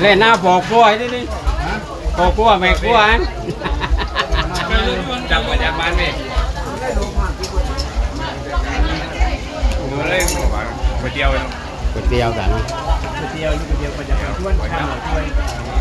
ແລ່ນໜ້າພໍ່ຄົວນີ້ ພໍ່ຄົວແມ່ຄົວຫັ້ນ ຈຳມາຈາກບ້ານແມ່ ເລີຍບໍ່ວ່າ ໄປທ່ຽວເນາະ ໄປທ່ຽວກັນ ໄປທ່ຽວຢູ່ ໄປທ່ຽວ ໄປຈາກບ້ານ ຊວນຂ້າວ ຊວນ